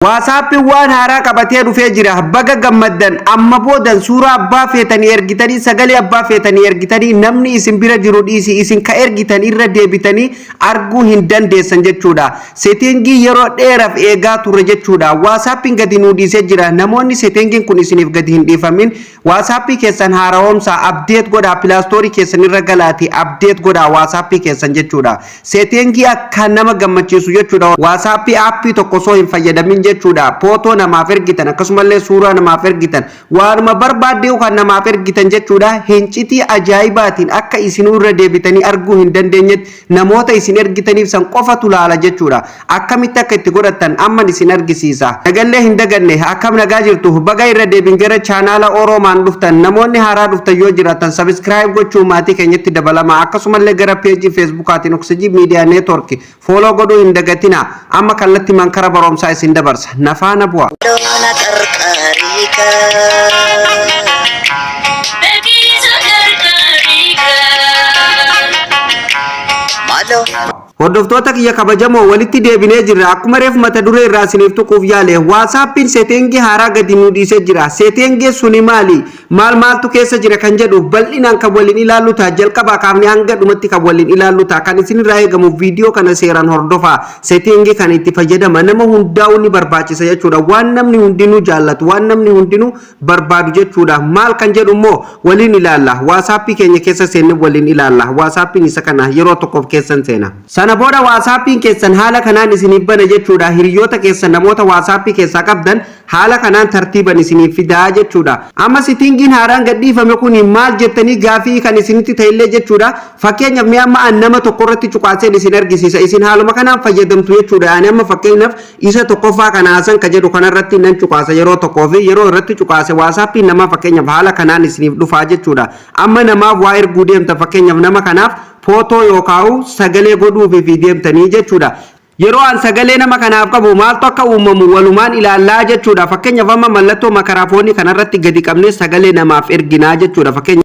WhatsAppiin waan haaraa qabatee dhufee jira. Baga gammaddan. Amma boodan suuraa abbaa feetanii ergitanii, sagalee abbaa feetanii ergitanii, namni isin bira jiru dhiisi, isin ka ergitan irra deebitanii arguu hin dandeessan jechuudha. Settingii yeroo dheeraaf eegaa turre jechuudha. WhatsAppiin gadi nuu dhiisee jira. Namoonni settingiin kun isiniif gadi hin dhiifamin, WhatsAppii keessan haara'oomsaa, update godhaa. Play Storeii keessan irra galaati update godhaa WhatsAppii keessan jechuudha. Settingii akka nama gammachiisu jechuudha. WhatsAppii appii tokko osoo hin fayyadamin jechuudha. Footoo namaaf ergitan, akkasumallee suuraa namaaf ergitan, waanuma barbaadde kan namaaf ergitan jechuudha. Hincitii ajaa'ibaatiin akka isinuu irra deebitanii arguu hin dandeenyetti namoota isin ergitaniif san qofatu laala jechuudha. Akkamitti akka itti godhattan amman isin argisiisa. Nagallee hin daganne, akkam nagaa jirtu? Baga irra deebin gara chaanaala Oroomaan dhuftan. Namoonni haaraa dhuftan yoo jiraatan, subscribe gochuu maatii keenyatti dabalama. Akkasumallee gara peejii Facebookaatiin Oksijii Miidiyaa Network follow godhuu hin dagatina. Amma kallattii mankara barumsaa isin dabarsa. Nafaana bu'a. Doona qarqaariika. Beeksisa gargaariika. Maaloo. Hordoftoota kiyya kabajamoo, walitti deebinee jirra. Akkuma reefu mata duree irraa isiniif tuquuf yaale, WhatsAppiin settingii haaraa gadi nuu dhiisee jira. Settingii suni maali? Maal maaltu keessa jira kan jedhu bal'inaan kan waliin ilaallu ta'a. Jalqabaa kaafnee hanga dhumatti kan waliin ilaallu ta'a. Kan isinirraa eegamu viidiyoo kana seeraan hordofaa. Settingii kan itti fayyadama nama hundaa'uu ni barbaachisa jechuudha. Waan namni hundinuu jaallatu, waan namni hundinuu barbaadu jechuudha. Maal kan jedhu immoo waliin ilaalla. WhatsAppii keenya keessa seennee waliin ilaalla. WhatsAppiin isa kana, yeroo tokkoof keessan seena. Sana booda WhatsAppiin keessan haala kanaan isiniif bana jechuudha. Hiriyoota keessan, namoota WhatsAppii keessaa qabdan haala kanaan tartiiban isiniif fidaa jechuudha. Amma settingiin haaraan gadhiifame kun maal jettanii gaafii kan isinitti ta'ellee jechuudha. Fakkeenyaaf mee amma an nama tokko irratti cuqaaseen isin argisiisa. Isin haaluma kanaan fayyadamtu jechuudha. Ani amma fakkeenyaaf isa tokkoffaa kana Hasan ka jedhu kanarratti nan cuqaasa yeroo tokkoo fi yeroo irratti cuqaase WhatsAppiin nama fakkeenyaaf haala kanaan isiniif dhufaa jechuudha. Amma namaaf waa erguu deemta, fakkeenyaaf nama kanaaf footoo yookaan sagalee godhuuf fi deemtanii jechuudha. Yeroo an sagalee nama kanaaf qabu maaltu akka uumamu walumaan ilaallaa jechuudha. Fakkeenyaaf amma mallattoo makarafoonii kanarratti gadi qabnee sagalee namaaf erginaa jechuudha. Fakkeenya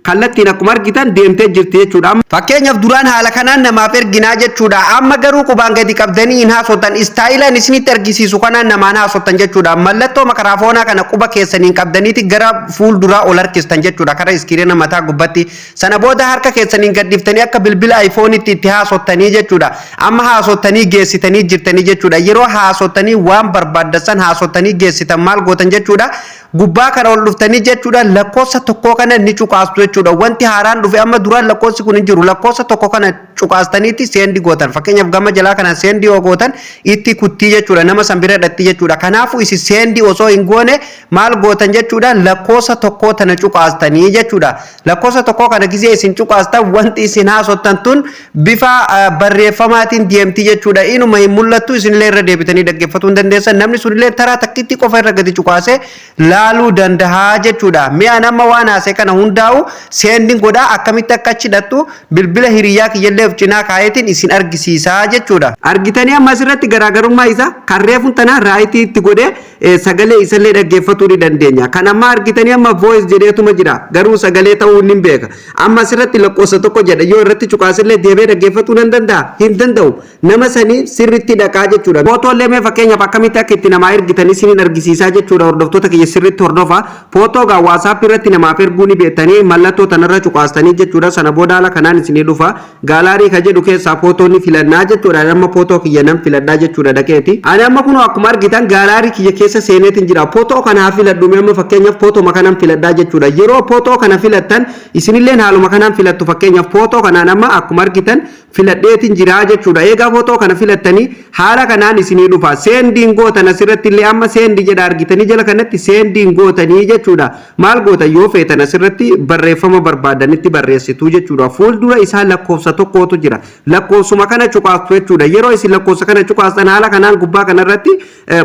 kallattiin akkuma argitan deemtee jirti jechuudha. Fakkeenyaaf duraan haala kanaan namaaf erginaa jechuudha. Amma garuu qubaan gadi qabdanii hin haasoftan. Styleaan isinitti argisiisu kanaan namaan haasoftan jechuudha. Mallattoo makarafoonaa kana quba keessaniin qabdaniiti gara fuulduraa ol harkistan jechuudha. Kara screena mataa gubbatti. Sana booda harka keessaniin gadhiiftanii akka bilbila iPhoneitti itti haasoftanii jechuudha. Amma haasoftanii geessitanii jirtanii jechuudha. Yeroo haasoftanii waan barbaaddan haasoftanii geessitan maal gootan jechuudha? Gubbaa kana ol dhuftanii jechuudha, lakkoofsa tokkoo kana ni cuqaastu jechuudha. Wanti haaraan dhufe, amma duraan lakkoofsi kun hin jiru. Lakkoofsa tokko kana cuqaastaniiti send gootan. Fakkeenyaaf gama jalaa kana send yoo gootan itti kuttii jechuudha. Nama san bira dhatti jechuudha. Kanaafuu isin send osoo hin goone maal gootan jechuudha? Lakkoofsa tokkoo tana cuqaastanii jechuudha. Lakkoofsa tokkoo kana gizee isin cuqaastan wanti isin haasottan tun bifa barreeffamaatiin deemti jechuudha. Inuma hin mul'attu, isinillee irra deebitanii dhaggeeffatuu hin dandeessan. Namni sunillee taraa takkitti qofa irra gadi cuqaasee laaluu dandahaa jechuudha. Mi'a nama waan haasee kana hundaa'u sendiin godhaa, akkamitti akka achi hidhattu bilbila hiriyaa kiyyallee of cinaa kaayetiin isin argisiisaa jechuudha. Argitanii, amma asirratti garaagarummaa isaa kan reefuun tanaa rightii itti godhee sagalee isallee dhaggeeffatuu ni dandeenya. Kan amma argitanii amma voice jedheetuma jira, garuu sagalee ta'uu ni beeka. Amma asirratti lakkoofsa tokko jedha, yoo irratti cuqaasillee deebee dhaggeeffatuu nan danda'a? Hin danda'u. Nama sanii sirritti dhaqaa jechuudha. Footoolee mee fakkeenyaaf akkamitti akka itti namaa ergitan isiniin argisiisaa jechuudha. Hordoftoota kiyya, sirritti hordofa. Footoo gaa WhatsApp irratti namaaf erguu ni beektanii, mallattoo tanarra cuqaastanii jechuudha. Sana booda haala kanaan isinii dhufa. Gallery ka jedhu keessaa footoo ni filannaa jechuudha. Amma footoo kiyya nan filadhaa jechuudha dhaqeeti. Ani amma kun akkuma argitan gallery kiyya keessa seeneetiin jira. Footoo kana haa filadhu mee, amma fakkeenyaaf footoo kanan filadhaa jechuudha. Yeroo footoo kana filattan isinilleen haaluma kanaan filattu. Fakkeenyaaf footoo kanaan amma akkuma argitan filadheetiin jira jechuudha. Egaa footoo kana filattanii haala kanaan isinii dhufa. Sendiin gootan asirratti illee amma send jedha, argitanii, jala kanatti sendiin gootanii jechuudha. Maal gootan? Yoo feetan asirratti barreeffama barbaadanitti barreessitu jechuudha. Fuuldura isaa lakkoofsa tokkootu jira. Lakkoofsuma kana cuqaastu jechuudha. Yeroo isin lakkoofsa kana cuqaastan haala kanaan gubbaa kanarratti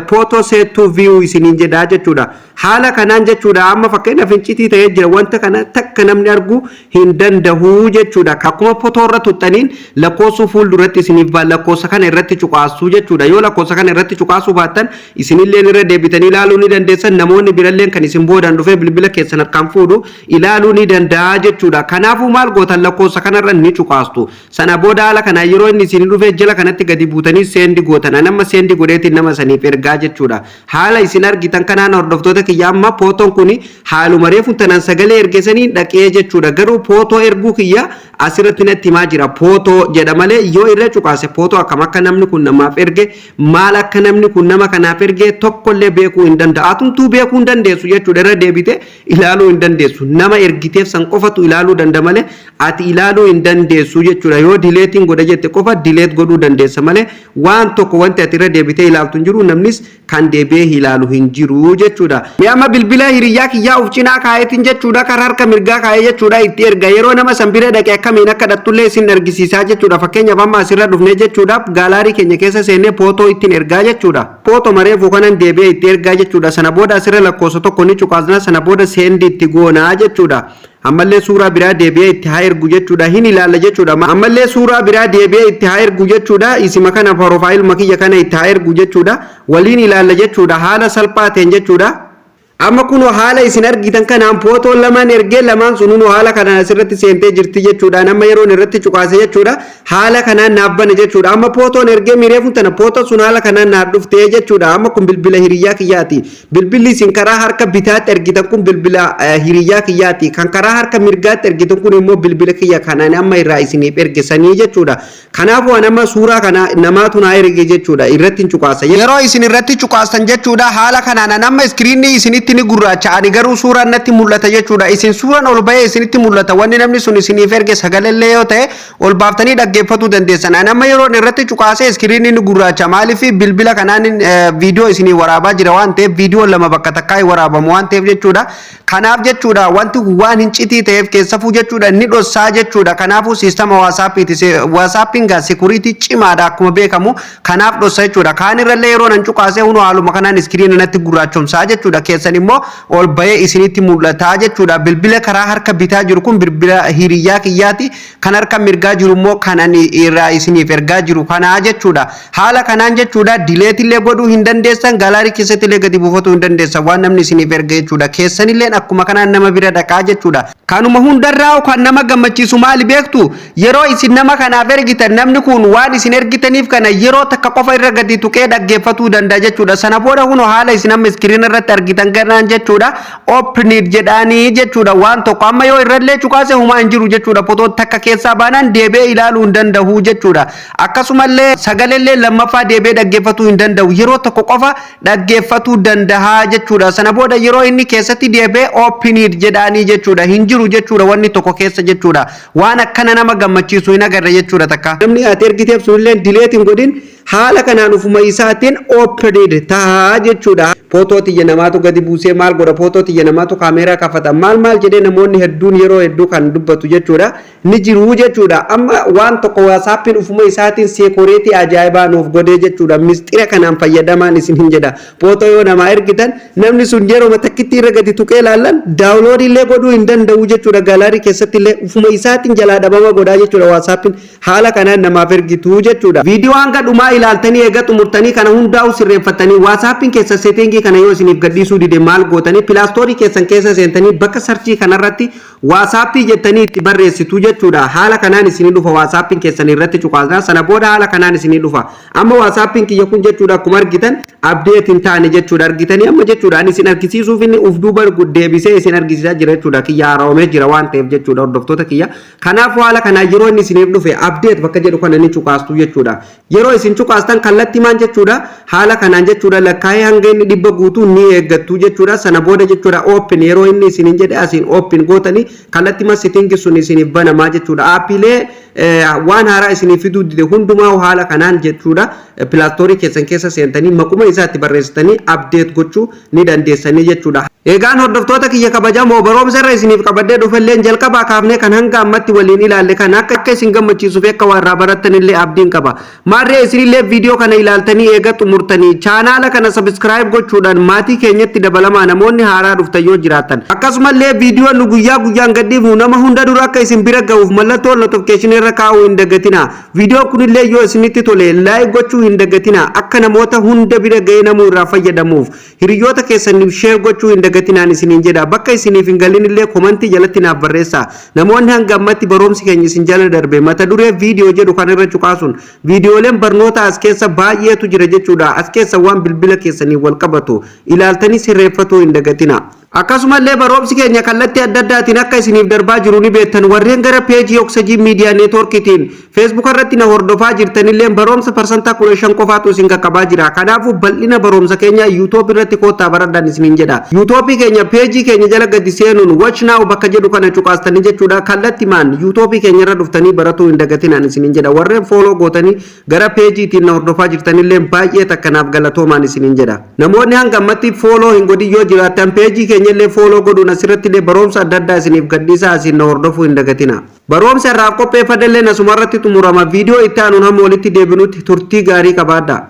"photo sent to view isiniin jedhaa jechuudha. Haala kanaan jechuudha. Amma fakkeenyaaf incitii ta'ee jira. Wanta kana takka namni argu hin danda'u jechuudha. Akkuma footoo irra tuxxaniin lakkoofsa fuulduratti isiniif lakkoofsa kana irratti cuqaasuu jechuudha. Yoo lakkoofsa kana irratti cuqaasuu baattan, isinilleen irra deebitanii ilaaluu ni dandeessan. Namoonni biralleen kan isin boodaan dhufee bilbila keessan harkaan fuudhu ilaaluu ni danda'a jechuudha. Kanaafuu maal gootan? Lakkoofsa kanarra ni cuqaastu. Sana booda haala kanaan yeroo inni isin dhufee jala kanatti gadi buutanii send gootan. Amma send godheetiin nama saniif ergaa jechuudha. Haala isin argitan kanaan, hordoftoota kiyya, amma footoon kun haaluma reefu tanaan sagalee ergesanii dhaqee jechuudha. Garuu footoo erguu kiyya asirratti natti himaa jira. Footoo jedha malee yoo irra cuqaase footoo akkam akka namni kun namaaf erge, maal akka namni kun nama kanaaf erge tokkollee beekuu hin danda'a. Atumtuu beekuu hin dandeessu jechuudha. Irra deebite ilaaluu hin dandeessu. Nama ergiteef san qofatu ilaaluu danda'a malee ati ilaaluu hin dandeessu jechuudha. Yoo deleteiin godha jette qofa delete godhuu dandeessa malee waan tokko wanti ati irra deebitee ilaaltu hin jiru, namnis kan deebi'ee ilaalu hin jiru jechuudha. Mee amma bilbila hiriyyaa kiyyaa uf cinaa kaayetiin jechuudha, karaa harka mirgaa kaayee jechuudha, itti erga. Yeroo nama san bira dhaqe akkamiin akka dhattullee isin argisiisaa jechuudha. Fakkeenyaaf amma asirra dhufnee jechuudha, gallery keenya keessa seennee footoo ittiin ergaa jechuudha. Footoo mareefuu kanan deebi'ee itti ergaa jechuudha. Sana booda asirra lakkoofsa tokko ni cuqaasna, sana booda send itti goonaa jechuudha. Ammallee suuraa biraa deebi'ee itti haa ergu jechuudha, hin ilaalla jechuudha. Ammallee suuraa biraa deebi'ee itti haa ergu jechuudha. Isima kana, profile kiyya kana itti haa ergu jechuudha. Waliin ilaalla jechuudha, haala salphaa ta'een jechuudha. Amma kunoo haala isin argitan kanaan footoo lamaan ergee, lamaan sunuu haala kanaan asirratti seentee jirti jechuudha. Amma yeroon irratti cuqaase jechuudha, haala kanaan naaf bane jechuudha. Amma footoon ergee mireefuun tana footoon sun haala kanaan naaf dhuftee jechuudha. Amma kun bilbila hiriyyaa kiyyaati. Bilbilli isin karaa harka bitaatti ergitan kun bilbila hiriyyaa kiyyaati. Kan karaa harka mirgaatti ergitan kun immoo bilbila kiyya kanaan amma irraa isiniif ergesanii jechuudha. Kanaafuu ani amma suuraa kana namaatu naa erge jechuudha. Irratti hin cuqaasa. Yeroo isin irratti cuqaastan jechuudha, haala kanaan amma screenni isinitti ni gurraacha. Ani garuu suuraan natti mul'ata jechuudha. Isin suuraan ol bahee isinitti mul'ata. Wanni namni sun isiniif erge sagalallee yoo ta'e ol baaftanii dhaggeeffatuu dandeessan. Ani amma yeroo irratti cuqaasee screenni ni gurraacha. Maaliif? Bilbila kanaan viidiyoo isinii waraabaa jira waan ta'eef, viidiyoo lama bakka takkaa hin waraabamu waan ta'eef jechuudha. Kanaaf jechuudha, wanti waan hin citii ta'eef keessafuu jechuudha ni dhossaa jechuudha. Kanaafuu siistama WhatsAppiiti. WhatsAppiin gaa security cimaadha akkuma beekamu. Kanaaf dhossa jechuudha. Kaan irrallee yeroo nan cuqaasee hunoo haaluma kanaan screena natti gurraachomsaa jechuudha. Keessan immoo ol bahee isinitti mul'ataa jechuudha. Bilbila karaa harka bitaa jiru kun bilbila hiriyyaa kiyyaati. Kan harka mirgaa jiru immoo kan ani irraa isiniif ergaa jiru kanaa jechuudha. Haala kanaan jechuudha, deleteillee godhuu hin dandeessan, gallery keessatti illee gadi buufatuu hin dandeessan waan namni isiniif erga jechuudha. Keessanilleen akkuma kanaan nama bira dhaqaa jechuudha. Kanuma hundarraa kan nama gammachiisu maali beektu? Yeroo isin nama kanaaf ergitan, namni kun waan isin ergitaniif kana yeroo takka qofa irra gadi tuqee dhaggeeffatuu danda'a jechuudha. Sana booda kunoo haala isin amma screen irratti argitan kanaan jechuudha, opened jedhaanii jechuudha. Waan tokko amma yoo irrallee cuqaase humaa hin jiru jechuudha. Fotoon takka keessaa baanaan deebi'ee ilaaluu hin danda'u jechuudha. Akkasumallee sagalellee lammaffaa deebi'ee dhaggeeffatuu hin danda'u. Yeroo tokko qofa dhaggeeffatuu danda'a jechuudha. Sana booda yeroo inni keessatti deebi'ee opened jedhaanii jechuudha. Hin jiru jechuudha wanni tokko keessa jechuudha. Waan akkana nama gammachiisu hin agarre jechuudha takka. Namni ati ergiteef sunillee delete hin godhin, haala kanaan ufuma isaatiin opened tahaa jechuudha. Footoo tiyya namaatu gadi buusee maal godha, footoo tiyya namaatu kaameeraa kafata, maal maal jedhee namoonni hedduun yeroo hedduu kan dubbatu jechuudha. Ni jiru jechuudha. Amma waan tokko WhatsAppiin ufuma isaatiin security ajaa'ibaa nuuf godhee jechuudha. Mistira kanaan fayyadamaan isin hin jedha. Footoo yoo namaa ergitan, namni sun yeroo takkitti irra gadi tuqee ilaallan download illee godhuu hin danda'u jechuudha. Gallery keessatti illee ufuma isaatiin jalaa dhabama godhaa jechuudha. WhatsAppiin haala kanaan namaaf ergitu jechuudha. Viidiyoo hanga dhumaa ilaaltanii eega xumurtanii, kana hundaa'u sirreeffattanii, WhatsAppiin keessa setting kana yoo isiniif gadhiisuu dide maal gootanii? Play Store keessan keessa seentanii bakka search kanarratti WhatsApp jettanii itti barreessitu jechuudha. Haala kanaan isinii dhufa. WhatsAppiin keessan irratti cuqaasnaa, sana booda haala kanaan isinii dhufa. Amma WhatsAppiin kiyya kun jechuudha, akkuma argitan update hin taane jechuudha. Argitanii amma jechuudha, ani isin argisiisuuf inni uf duuba deebisee isin argisiisaa jira jechuudha. Kiyya haara'oomee jira waan ta'eef jechuudha, hordoftoota kiyya. Kanaafuu haala kanaan yeroo inni isiniif dhufe update bakka jedhu kana ni cuqaastu jechuudha. Yeroo isin cuqaastan kallattii maan jechuudha, haala kanaan jechuudha, lakkaa'ee hanga inni 100 guutuu ni eeggattu jechuudha. Sana booda jechuudha, open yeroo inni isiniin jedhe asiin open gootanii kallattii ma setting sun isiniif banamaa jechuudha. Appiilee waan haaraa isiniif fiduu dide hundumaa haala kanaan jechuudha, Play Store keessan keessa seentanii maquma isaatti barreessitanii update gochuu ni dandeessanii jechuudha. Egaan hordoftoota kiyya kabajamoo, barumsa irra isiniif qabadhee dhufelleen jalqabaa kaafnee kan hanga ammatti waliin ilaalle kan akka isin gammachiisuu fi akka waa irraa barattanillee abdiin qaba. Maarree isinillee Isinillee viidiyoo kana ilaaltanii eega xumurtanii chaanaala kana subscribe gochuudhaan maatii keenyatti dabalamaa, namoonni haaraa dhuftan yoo jiraatan. Akkasumallee viidiyoon nu guyyaa guyyaan gadhiifnu nama hunda dura akka isin bira ga'uuf mallattoo notification irra kaa'uu hin dagatina. Viidiyoo kunillee yoo isinitti tole like gochuu hin dagatina. Akka namoota hunda bira ga'ee namuu irraa fayyadamuuf hiriyoota keessaniif share gochuu hin dagatinaan isiniin jedha. Bakka isiniif hin galinillee komantii jalatti naaf barreessa. Namoonni hanga ammatti barumsi keenya isin jala darbe, mata duree viidiyoo jedhu kan irra cuqaasuun viidiyooleen barnoota as keessa baay'eetu jira jechuudha. As keessa waan bilbila keessanii wal qabatu ilaaltanii sirreeffatuu hin dagatina. Akkasumallee barumsi keenya kallattii adda addaatiin akka isiniif darbaa jiru ni beektan. Warreen gara peejii Oksajii Miidiyaa Neetwoorkiitiin Facebook irratti na hordofaa jirtanillee barumsa 15% qofaatu isin qaqqabaa jira. Kanaafuu bal'ina barumsa keenya YouTube irratti koottaa baradhaan isiniin jedha. YouTube keenya peejii keenya jala gadi seenuun "Watch now" bakka jedhu kana cuqaastanii jechuudha. Kallattimaan YouTube keenya irra dhuftanii baratuu hin dagatinaan isiniin jedha. Warreen follow gootanii gara peejiitiin na hordofaa jirtanillee baay'ee takkanaaf galatoomaan isiniin jedha. Namoonni hanga ammatti follow hin godhin yoo jiraattan, peejii keenya illee follow godhuun asirratti illee barumsa adda addaa isiniif gadhiisaa, asiin na hordofuu hin dagatina. Barumsa irraa qopheeffadhellee asuma irratti xumurama. Viidiyoo itti aanuun hamma walitti deebinutti turtii gaarii qabaadha.